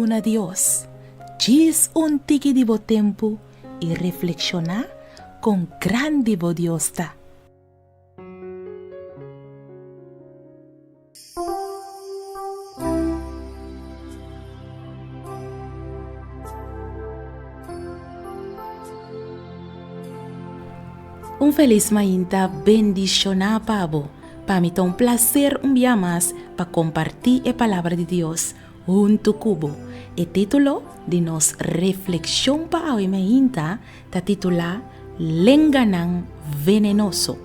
Duna Dios djis un tiki di bo tempu i reflekshoná kon grandi bo Dios ta. Un felis mainta bendishoná pa bo. Pa mi ta un plaser un bia mas pa kompartí e Palabra di Dios huntu ku bo. E título di nos reflekshon pa awe mainta ta titulá Lenganan Venenoso.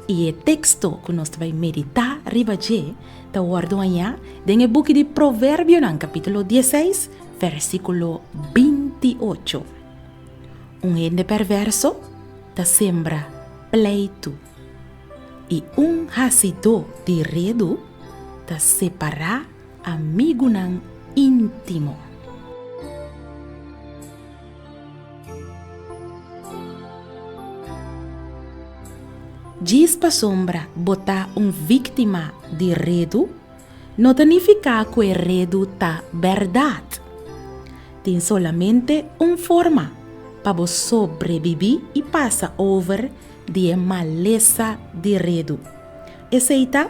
I e teksto ku nos ta bai meditá riba dje ta wòrdu hañá den e buki di Proverbionan kapítulo dieseis, versíkulo binti ocho. Un hende pèrvèrso ta sembra pleitu, i un hasidó di redu ta separá amigunan íntimo. Djis pasobra bo ta un víktima di redu no ta nifiká ku e redu ta bèrdat. Tin solamente un forma pa bo sobrebibí i pasa over di e malesa di redu. Esei ta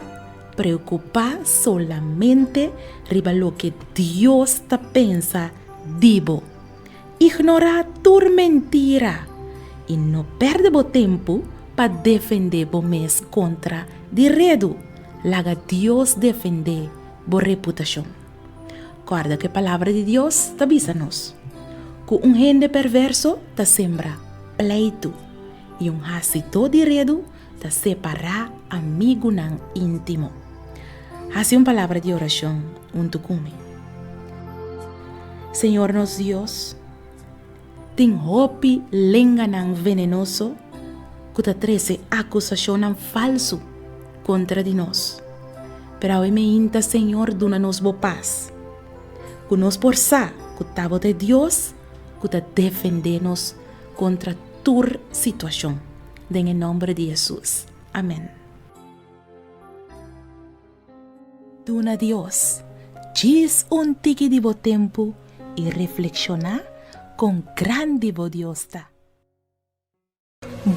preokupá solamente riba loke Dios ta pensa di bo. Ignorá tur mentira i no pèrdè bo tempu pa defendé bo mes kontra di redu. Laga Dios defendé bo reputashon. Kòrda ku e Palabra di Dios ta bisa nos ku un hende pèrvèrso ta sembra pleitu i un hasidó di redu ta separá amigunan íntimo. Hasi un palabra di orashon huntu ku mi. Señor nos Dios, tin hopi lenganan venenoso ku ta trese akusashonnan falsu kontra di nos. Pero awe meinta, Señor, duna nos bo pas, ku nos por sa ku ta bo ta e Dios ku ta defendé nos kontra tur situashon. Den e nomber di Hesus. Amen. Duna Dios djis un tiki di bo tempu i reflekshoná kon grandi bo Dios ta.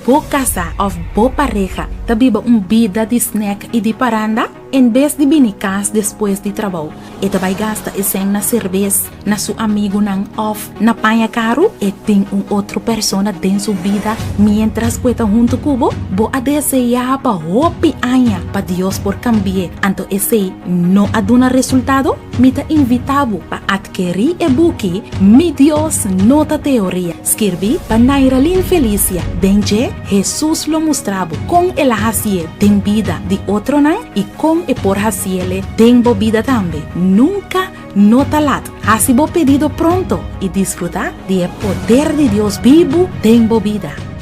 Bo kasá òf bo pareha ta biba un bida di snèk i di paranda? En bes di bini kas despues di trabou, e ta bai gasta e sèn na serbes, na su amigunan òf na paña karu? E tin un otro persona den su bida miéntras ku e ta huntu ku bo? Bo a deseá pa hopi aña pa Dios por kambi'é, anto esei no a duna resultado? Mi ta invitá bo pa atkerí e buki Mi Dios No Ta Teoria, skirbí pa Nairalyn Felicia. Den dje, Hesus lo mustra bo kon el a hasié den bida di otronan i kon e por hasiele den bo bida tambe. Nunka no ta lat. Hasi bo pedido pronto i disfrutá di e poder di Dios bibu den bo bida.